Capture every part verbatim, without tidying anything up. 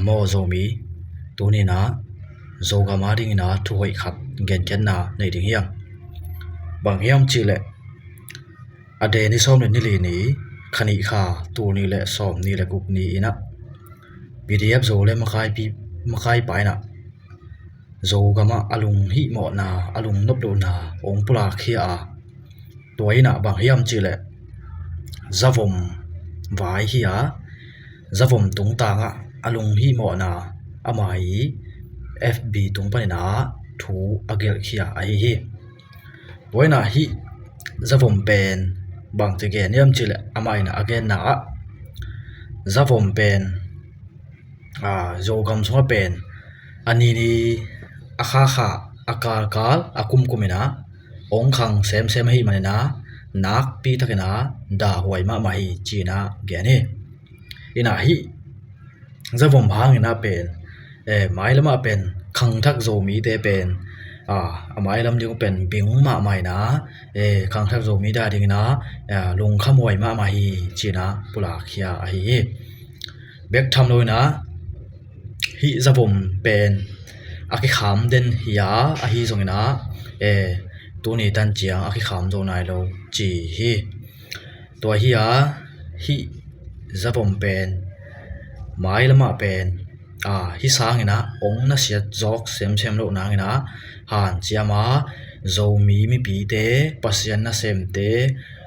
Maw Zomi, tuni-in ah Zogam a dingin ah thu hoih khat genkhiatna nei ding hi hang. Bang hiam cih leh, a den ni sawm le ni li ni, kha nih kha, tul nih le sawmnih le guk ni-in ah P D F Zoland makaipi, makaipa in ah Zogam ah a lunghihmawhna, a lungnop lohna hong pulak hi a, tua in ah bang hiam cih leh, zavom vai hi a, zavom tungtang ah a lunghihmawhna ama i F B tung panin ah thu a gelhkhia ahi hi. Tua in ah hih zavom pen bangci gen hiam cih leh, amah in ah a genna ah, zavom pen, aa, Zogam sungah pen a ni ni, a kha kha, a kal kal, a kum kum in ah hong khang semsem ahih manin ah nakpi takin ah dahhuai mahmah hi, ci-in ah gen hi. In ah hih zavom hangin ah pen, eh, mailam ah pen khangthak Zomite pen, ah, a mailam ding uh pen bing mahmah in ah, eh, khangthak Zomite a dingin ah, ah, lungkhamhuai mahmah hi, ci-in ah pulakkhia ahi hi. Bek tham loin ah hih zavom pen a kikham den hi a, ahi zongin ah, eh, tuni tan ciang a kikham zo nai lo ci hi. Tua hi a, hih zavom pen mailam ah pen, aa, hih sangin ah hong nasiat zawk semsem loh nangin ah hanciam a, Zomi mipite, Pasian nasemte,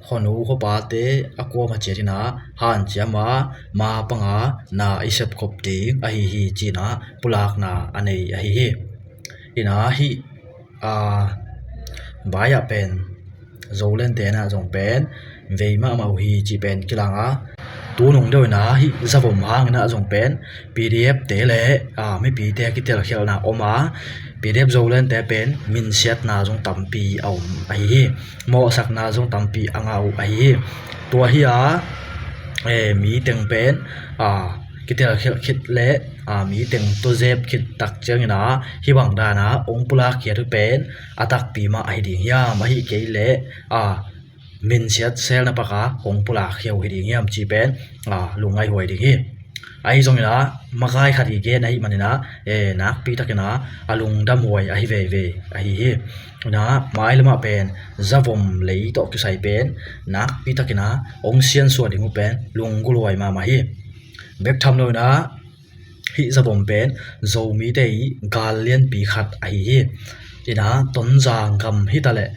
khuanu khuapate a kuamah ciatin ah hanciam a, ma panga na i sepkhop ding ahi hi, ci-in ah pulakna a nei ahi hi. In ah hih, aa, vai ah pen Zolandte in ah zong pen vei mahmah uh hi, cih pen kilang a, tu nung deuh in ah hih zavom hangin ah zong pen P D F te le, aa, mipite a kitelkhialhna om a, P D F Zolandte pen minsiatna zong tampi a om ahi hi. Mawhsakna zong tampi a ngah uh ahi hi. Tua hi a, eh, mi teng pen, aa, kitelkhialh khit le, aa, mi teng tawzep khit tak ciangin ah hih bang dan ah hong pulakkhiat uh pen a takpi mah ahi ding hiam, ahih kei leh, aa, minsiat selna pak a hong pulakkhia uh hi ding hiam, cih pen, aa, lungngaihhuai ding hi. Ahi zongin ah makai khat i gen ahih manin ah, eh, nakpi takin ah a lungdamhuai ahi veve ahi hi. In ah mailam ah pen zavom lei tawh kisai pen nakpi takin ah hong siansuah ding uh pen lunggulhhuai mahmah hi. Bek tham loin ah hih zavom pen Zomite i gal lianpi khat ahi hi. In ah Tonzang gam hi ta leh,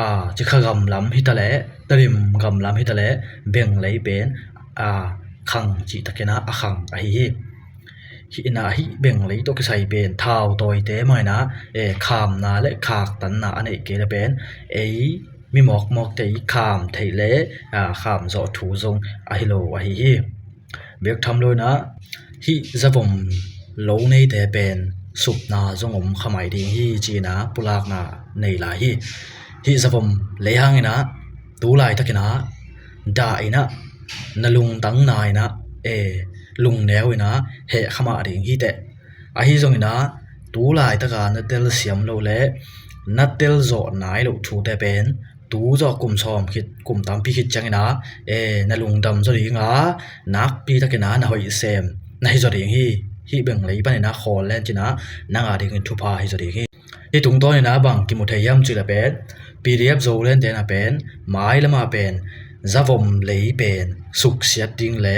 aa, Cikha gam lam hi ta leh, Tedim gam lam hi ta leh, Benglei pen, aa, khang cih takin ah a khang ahi hi. Hih in ah hih Benglei tawh kisai pen thau tawite mah in ah, eh, khamna le khaktanna a neih kei leh pen ei mi mawkmawkte i kham theih le, aa, kham zawh thu zong ahi lo ahi hi. Bek tham loin ah hih zavom lo neite pen supna zong om kha mai ding hi, ci-in ah pulakna nei lai hi. Hih zavom lei hangin ah tu laitakin ah dah in ah, na lungtang na in ah, eh, lungneu in ah heh kha mah ding hi teh. Ahi zongin ah tu laitak a na telsiam loh le na telzawh nai loh thute pen tu zawh kum sawm khit, kum tampi khit ciangin ah, eh, na lungdam zaw ding a, nakpi takin ah na hoih sem na hi zaw ding hi. Hih Benglei panin ah khawl len cin ah nang a dingin thupha hi zaw ding hi. Hih tungtawnin ah bang kimu thei hiam cih leh pen, P D F Zolandte in ah pen mailam ah pen zavom lei pen suksiat ding le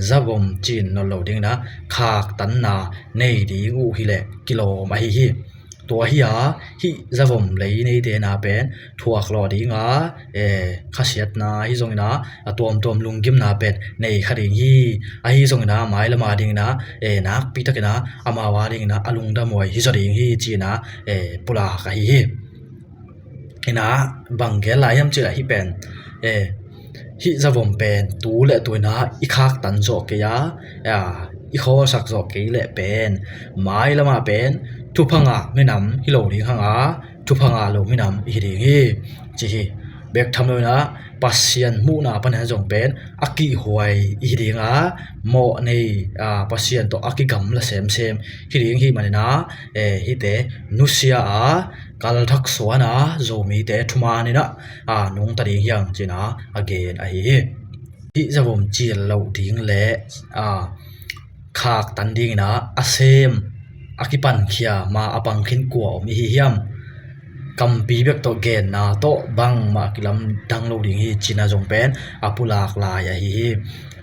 zavom cin nawn lo dingin ah khaktanna nei ding uh hi leh kilawm ahi hi. Tua hi a, hih zavom lei neite in ah pen thuak lawh ding a, eh, khasiatna ahi zongin ah a tuamtuam lunggimna pen nei kha ding hi. Ahi zongin ah mailam a dingin ah, eh, nakpi takin ah amau a dingin ah a lungdamhuai hi zaw ding hi, ci-in ah, eh, pulak ahi hi. In ah bang gen lai hiam cih leh hih pen, eh, hih zavom pen tu le tu in ah i khaktan zawh kei a, a, i khawlsak zawh kei leh pen mailam ah pen thupha ngah minam hi lo ding hang a, thupha ngah lo minam i hi ding hi, ci hi. Bek tham loin ah Pasian muhna panin ah zong pen a kihhuai i hi ding a, mawh nei, a, Pasian tawh a kigamla semsem hi ding hi manin ah, eh, hihte nusia a, kalthak suan a, Zomite thuman in ah, a, nungta ding hi hang, ci-in ah a gen ahi hi. Hih zavom cil loh ding le, a, khaktan dingin ah a sem, a kipankhia ma a pang khin kua om i hi hiam? Kampi bek tawh genna tawh bangmah kilamdang lo ding hi, ci-in ah zong pen a pulak lai ahi hi.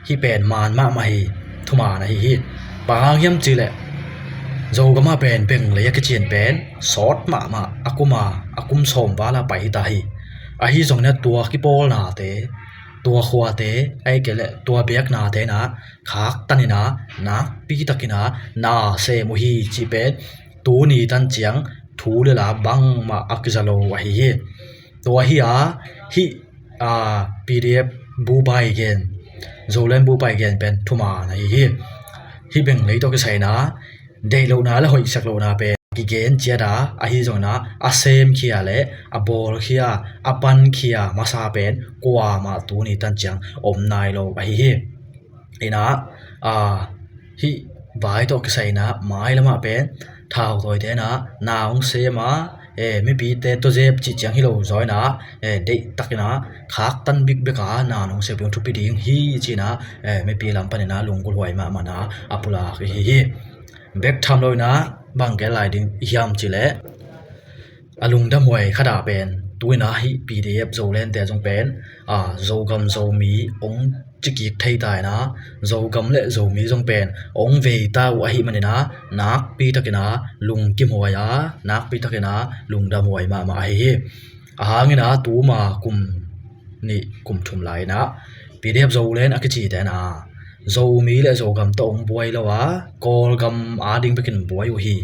Hih pen maan mahmah hi, thumaan ahi hi. Bang hang hiam cih leh Zogam ah pen Benglei a kici in pen sawt mahmah, a kum a, a kum sawm val a pai hi ta hi. Ahi zongin ah tua kipawlnate, tua khuate, ahih kei leh tua biaknate in ah khaktan in ah nakpi takin ah na sem uh hi, cih pen tuni tan ciang thu le la bangmah a kiza lo ahi hi. Tua hi a, hih, a, PDF bupai gen, Zoland bupai gen pen thumaan ahi hi. Hih Benglei tawh kisai in ah deih lohna le hoihsak lohna pen kigen ciat a, ahi zongin ah a semkhia le a bawlkhia, a pankhia masa pen kuamah tuni tan ciang om nai lo ahi hi. In ah, a, hih vai tawh kisai in ah mailam ah pen thautawite in ah na hong sem a, e, mipite tawh zep cih ciang hi lo zaw in ah, e, deihtakin ah khaktan bikbek a na nong sem ding thupi ding hi, ci-in ah, e, mipi lam panin ah lunggulhhuai mahmah in ah a pulak ahi hi. Bek tham lo in ah bang gen lai ding hiam cih leh a lungdamhuai khat ah pen tu-in ah hih PDF Zolandte zong pen, a, Zogam Zomi hong cikik thei ta in ah, Zogam le Zomi zong pen hong vei ta uh ahih manin ah nakpi takin ah lungkimhuai a, nakpi takin ah lungdamhuai mahmah ahi hi. A hangin ah tuma kum nih kum thum lai in ah PDF Zoland a kicite in ah Zomi le Zogam tawh hong buai lo a, Kawlgam ading bekin buai uh hi.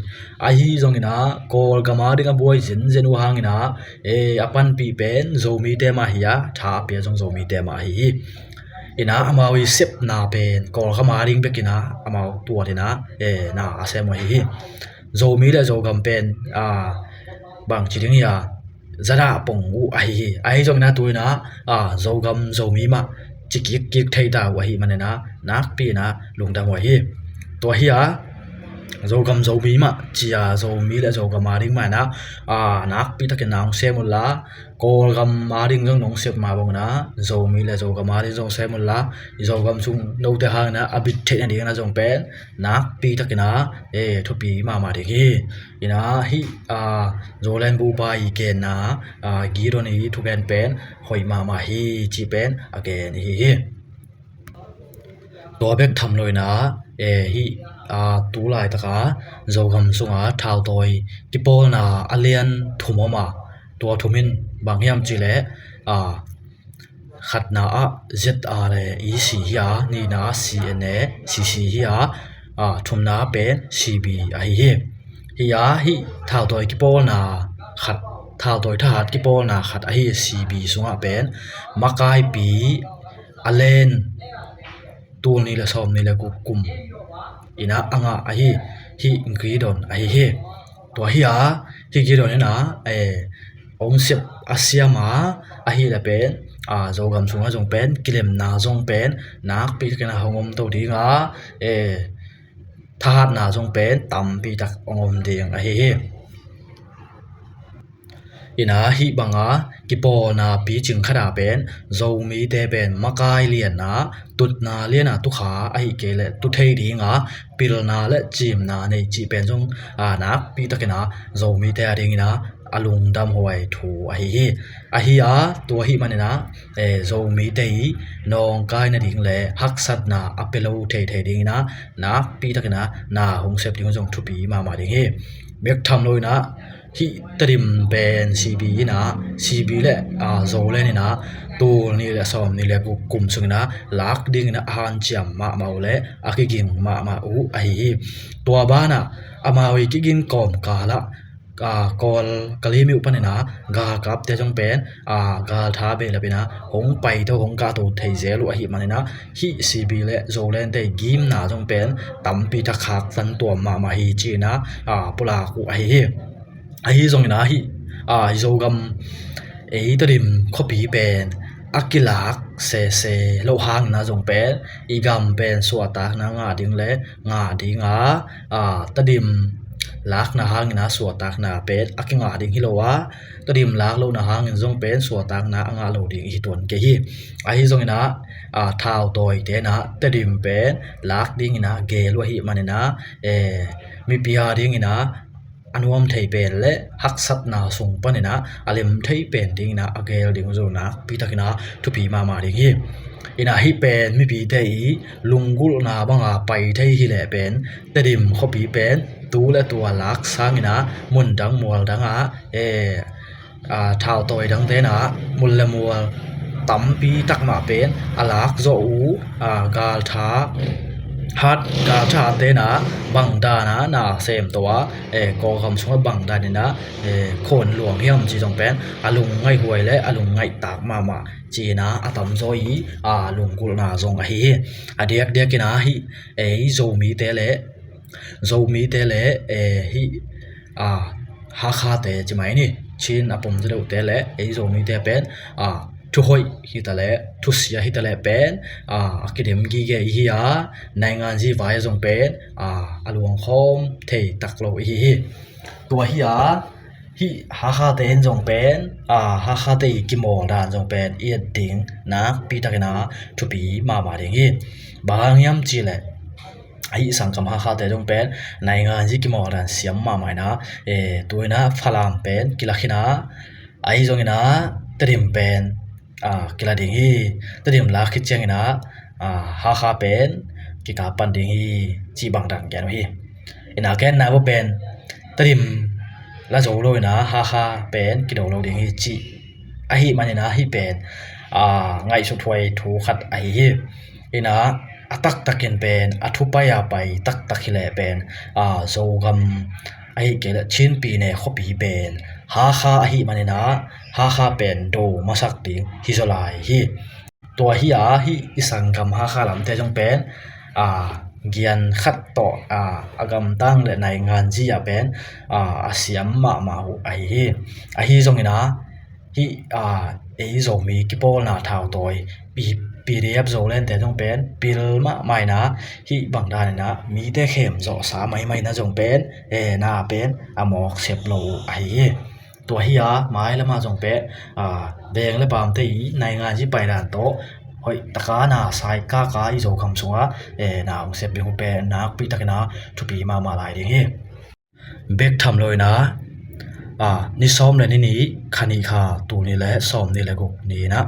Ahi zongin ah Kawlgam ading a buai zenzen uh hangin ah, e, a panpih pen Zomite mah hi a, tha a pia zong Zomite mah ahi hi. In ah amau i sepna pen Kawlgam ading bekin ah amau tuat in ah, e, na a sem uh ahi hi. Zomi le Zogam pen, a, bangci ding hi a, zadah pong uh ahi hi. Ahi zongin ah tu-in ah, a, Zogam Zomi mah cikikkik thei ta uh ahih manin ah nakpi in ah lungdamhuai hi. Tua hi a, Zogam Zomi mah ci a, Zomi le Zogam ading mah in ah, a, nakpi takin na hong sem unla, Kawlgam ading zong nong sep mah bangin ah Zomi le Zogam ading zong sem unla, Zogam sung note hangin ah a bit theih nadingin ah zong pen nakpi takin ah, e, thupi mahmah ding hi. In ah hih, a, Zoland bupai i genna, a, Gideon i thugen pen hoih mahmah hi, cih pen a gen i hi hi. Tua bek tham lo in ah, e, hih, a, tu laitak a Zogam sung a thautawi kipawlna a lian thum om a, tua thum in bang hiam cih leh, a, khatna ah ZRA EC hi a, nihna ah CNA CC hi a, a, thumna pen CB ahi hi. Hi a, hih thautawi kipawlna khat, thautawi thahat kipawlna khat ahi CB sungah pen makaipi a len tul nih le sawm nih le guk kum in ah a ngah ahi, hih Gideon ahi hi. Tua hi a, hih Gideon in ah, e, hong sep a siam a, ahih leh pen, a, Zogam sungah zong pen kilemna zong pen nakpi takin ah hong om to ding a, e, thahatna zong pen tampi tak hong om ding ahi hi. In ah hih banga kipawlna picing khat ah pen Zomite pen makai lian a, tutna lian a tukha ahih kei leh tu thei ding a, pilna le cimna nei cih pen zong, a, nakpi takin ah Zomite adingin ah a lungdamhuai thu ahi hi. Ahi a, tua ahih manin ah, e, Zomite i nawngkai nading le haksatna a pia lo theithei dingin ah nakpi takin ah na hong sep ding zong thupi mahmah ding hi. Bek tham lo in ah hih Tedim pen CB in ah, CB le, a, Zoland in ah tul nih le sawm nih le guk kum sungin ah lak dingin ah a hanciam mahmah uh le a kiging mahmah uh ahi hi. Tua banah amau i kiging kawmkal ah, a, Kawl Kalaymyo panin ah galkapte zong pen, a, galtha behlap in ah hong paito hong kahto thei zel uh ahih manin ah hih CB le Zolandte i gimna zong pen tampi tak khaktan tuam mahmah hi, ci-in ah, a, pulak uh ahi hi. Ahi zongin ah hih, a, i Zogam, ei Tedim khuapi pen a kilak sese loh hangin ah zong pen i gam pen suahtakna ngah ding le ngah ding a, a, Tedim lakna hangin a suahtakna pen a kingah ding hi lo a, Tedim lak lohna hangin zong pen suahtakna a ngah lo ding i hi tuan kei hi. Ahi zongin a, a, thautawite in a Tedim pen lak dingin a gel uh ahih manin a, e, mipi a dingin a a nuam thei pen le haksatna sung panin a a lem thei pen dingin a a gel ding uh zong nakpi takin a thupi mahmah ding hi. In a hih pen mipite i lunggulhna banga pai thei hi leh pen Tedim khuapi pen tu le tua lak sangin a mun dang mual dang ah, e, a, thautawi dangte in a mun le mual tampi tak mah pen a lak zawh uh, a, galtha hat, galtha hatte in a bang dan a na sem to a, e, Kawlgam sungah bang dan in a, e, khuan luang hiam cih zong pen a lungngaih huai le a lungngaih tak mahmah ci-in a a tamzaw i, a, lunggulhna zong ahi hi. A diakdiak in a hih, e, Zomite le Zomite le, e, hih, a, Hakhate ci mai ni, Chin a pom zaw deuhte le ei Zomite pen, a, thuhoih hi ta le thusia hi ta le pen, a, a kidem gige i hi a, nainganzi vai a zong pen, a, a luangkhawm thei tak lo i hi hi. Tua hi a, hih Hakhate in zong pen, a, Hakhate i kimawl dan zong pen i et ding nakpi takin a thupi mahmah ding hi. Bang hang hiam cih leh, ahi sangkam Hakhate zong pen nainganzi kimawl dan siam mahmah in a, e, tu in a Falam pen kila khin a, ahi zongin a Tedim pen, a, kila ding hi. Tedim lak khit ciangin a, a, Hakha pen kikap pan ding hi cih bang dan gen uh hi. In a genna uh pen Tedim la zo lo in a Hakha pen kido lo ding hi cih ahih manin a hih pen, a, ngaihsut huai thu khat ahi hi. In a, a taktakin pen a thupai a pai taktak hi leh pen, a, Zogam ahi kei leh Chin pyine khuapi pen Hakha ahih manin a Hakha pen do masak ding hi zaw lai hi. Tua hi a, hih i sanggam Hakha lamte zong pen, a, gian khat tawh, a, a gamtang le nainganzi ah pen, a, a siam mahmah uh ahi hi. Ahi zongin a, hih, a, ei Zomi kipawlna thautawi, P-, P D F Zolandte zong pen pil mahmah in a, hih bang dan in a mite khem zawhsa maimai in a zong pen, e, na pen a mawk sep lo uh ahi hi. Tua hi a, mailam ah zong pen, a, veng le pamte i nainganzi paidan tawh hoih taka na saikaka i Zogam sungah, e, na hong sep ding uh pen nakpi takin a thupi mahmah lai ding hi. Bek tham lo in a, a, ni sawm le ni nih, kha nih kha, tul nih le sawm nih le guk ni in a,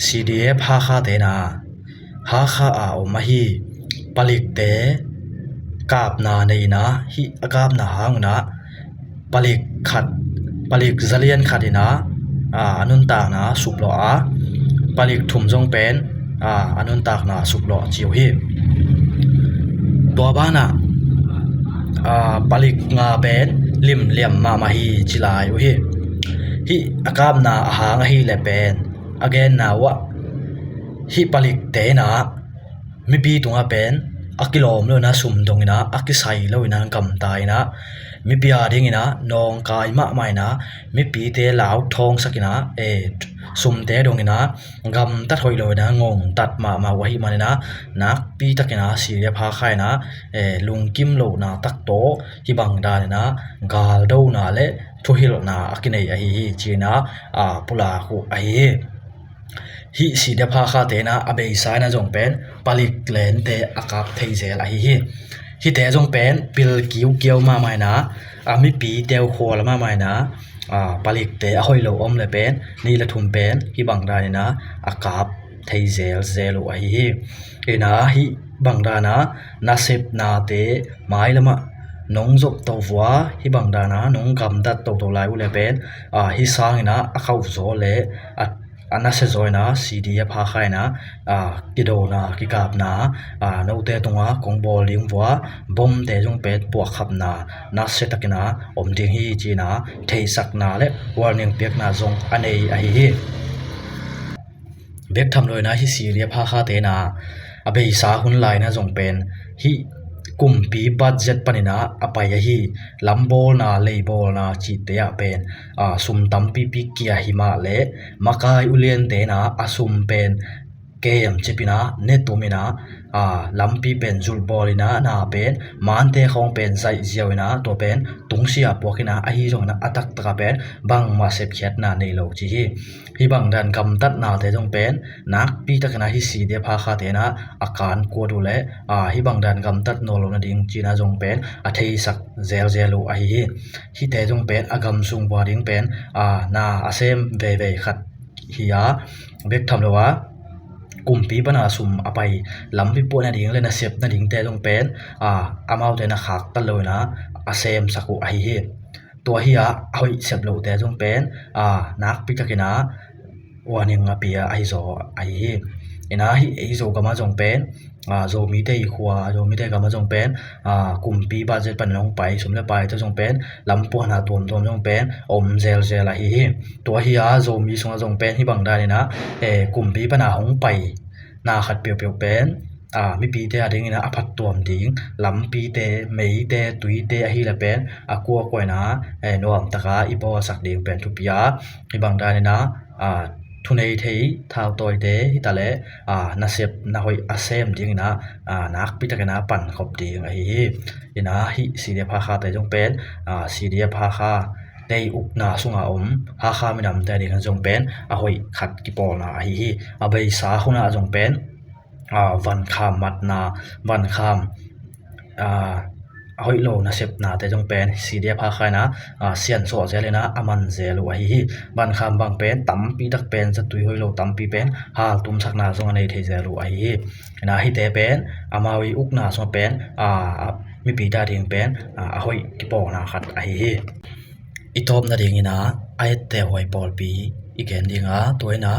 C D F Hakhate in a, Hakha a om ahi palikte kapna nei in a, hih a kapna hang in a palik khat, palik zalian khat in a, a, a nuntakna suklawh a, palik thum zong pen, a, a nuntakna suklawh ci uh hi. Tua banah, a, palik nga pen limliam mahmah hi ci lai uh hi. Hih a kapna a hang ahih leh pen a genna uh ah, hih palikte in a mipi tungah pen a kilawm lo in a, sum dong in a, a kisai lo in a, gamta in a, mipi a ding in a nawngkai mahmah in a, mipite lau thawngsak in a, e, sumte dong in a, gamtat hoih lo in a, ngongtat mahmah uh ahih manin a, nakpi takin a C D F Hakha in a, e, lungkim lohna tak tawh hih bang dan in a galdona le thuhilhna a kinei ahi hi ci in a, a, pulak uh ahi hi. Hih C D F Hakhate in a, a beisa in a zong pen palik lente a kap thei zel ahi hi. Hihte zong pen pil kiukiau mahmah in a, a, mipi teu khual mahmah in a, a, palikte a hoih lo om leh pen nih le thum pen hih bang dan in a a kap thei zelzel uh ahi hi. In a, hih bang dan a nasepnate mailam ah nong zop to vua, hih bang dan a nong gamtat toto lai uh leh pen, a, hih sang in a a khauh zaw le a, a nasia zaw in a C D F Hakha in a, a, kidona, kikapna, a, note tunga kong bawl ding vua, bomte zong pen puahkhapna nasia takin a om ding hi ci in a theihsakna le warning piakna zong a nei ahi hi. Bek tham lo in a hih C D F Hakhate in a, a beisa hun lai in a zong pen hih kumpi budget panin a a pai ahi, lambawlna, leibawlna cihte ah pen, a, sum tampipi kia hi mah leh makai uliante in a a sum pen kem cipina, ne tumina, aa, lampi pen zulhbawlina, na pen mante khawng pen zaihziauina, tua pen tungsia puakina, ahi zongina a taktaka pen bangmah sepkhiatna nei lo ci hi. Hih bangdan gamtatnate zong pen nakpitakina hih C D F Hakha tena a kan kuat uh leh, aa, hih bangdan gamtat nawn lo nading cina zong pen a theisak zelzel uh ahi hi. Hihte zong pen a gamsung bua ding pen, aa, na a sem veivei khat hi a, bek tham lo a kumpi pana sum a pai lampi puah nading le nasep nadingte zong pen, aa, amaute na khaktat loina a semsak uh ahi hi. Tua hi a, a hoih sep lohte zong pen, aa, nakpitakina warning a pia ahi zaw ahi hi. Ina hih ei Zogama zong pen, aa, Zomite i khua, Zomite gama zong pen, aa, kumpi budget panin hong pai sum le paite zong pen lampuana tuamtuam zong pen om zelzel ahi hi. Tua hi a, Zomi sunga zong pen hih bangdanina, eh, kumpi pana hong pai na khat peuhpeuh pen, aa, mipite a dingina a phattuam ding lampite, meite, tuite ahileh pen a kuakuaina, eh, nuamtaka i bawlsak ding pen thupi a, hih bangdanina, aa, thunei thei thautawite hitaleh, aa, nasep na hoih a sem dingina, aa, nakpitakina pankhop ding ahi hi. Ina hih C D F Hakhate zong pen, aa, C D F Hakha tei ukna sunga om Hakha minamte a dingin zong pen a hoih khat kipawlna ahi hi. A beisa hunah zong pen, aa, vankham matna, vankham, aa, a hoih lo nasepnate zong pen C D F Hakha ina, aa, siansuah zelina a man zel uh ahi hi. Vankham bang pen tampitak pen zatui hoih lo tampi pen haltumsakna zong a nei thei zel uh ahi hi. Ina hihte pen amau i ukna sungah pen, aa, a mipite a ding pen, aa, a hoih kipawlna khat ahi hi. I tawpna dingina a etteh huai pawlpi i gen dinga, tua ina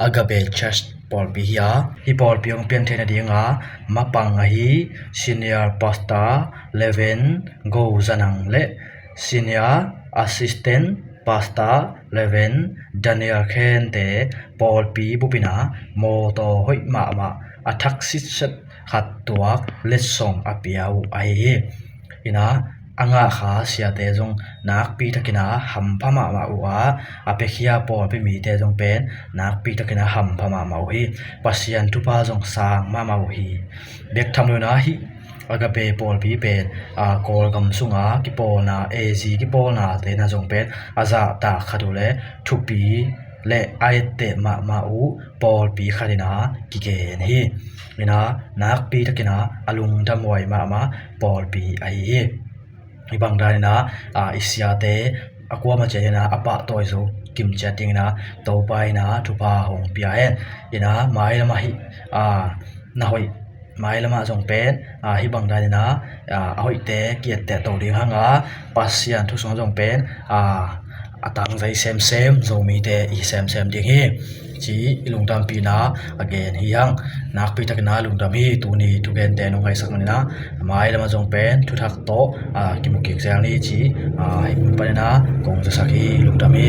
Agape Church pawlpi hi a, hih pawlpi hong pian theihna dinga mapang ahi Senior Pastor Reverend Go Za Nang le Senior Assistant Pastor Reverend Daniel Khente pawlpi bupina mawtaw hoih mahmah a thak sitset khat tuak letsong a pia uh ahi hi. Ina a ngahkha siate zong nakpitakina hampha mahmah uh a, a piakhia pawlpi mite zong pen nakpitakina hampha mahmah uh hi. Pasian thupha zong sang mahmah uh hi. Bek tham loina hih Agape pawlpi pen, aa, Kawlgam sunga kipawlna, A G kipawlnate na zong pen a zahtak khat uh le thupi le a etteh mahmah uh pawlpi khatina kigen hi. Ina nakpitakina a lungdamhuai mahmah pawlpi ahi hi. Hih bangdanina, aa, i siate a kuama ciatina a pahtawi zo kimciat dingina Topa ina thupha hong pia hen. Ina mailama hih, aa, na hoih mailamah zong pen, aa, hih bangdanina, aa, a hoihte ki-etteh to ding hanga Pasian thu sungah zong pen, aa, a tangzai semsem Zomite i semsem ding hi. Ci i lungdampihna a gen hi hang. Nakpitakina lungdam hi. Tuni thugente nong ngaihsak manina mailamah zong pen thuthak tawh, aa, kimu kik zel ni ci, aa, hih mun panina kong zasak hi. Lungdam hi.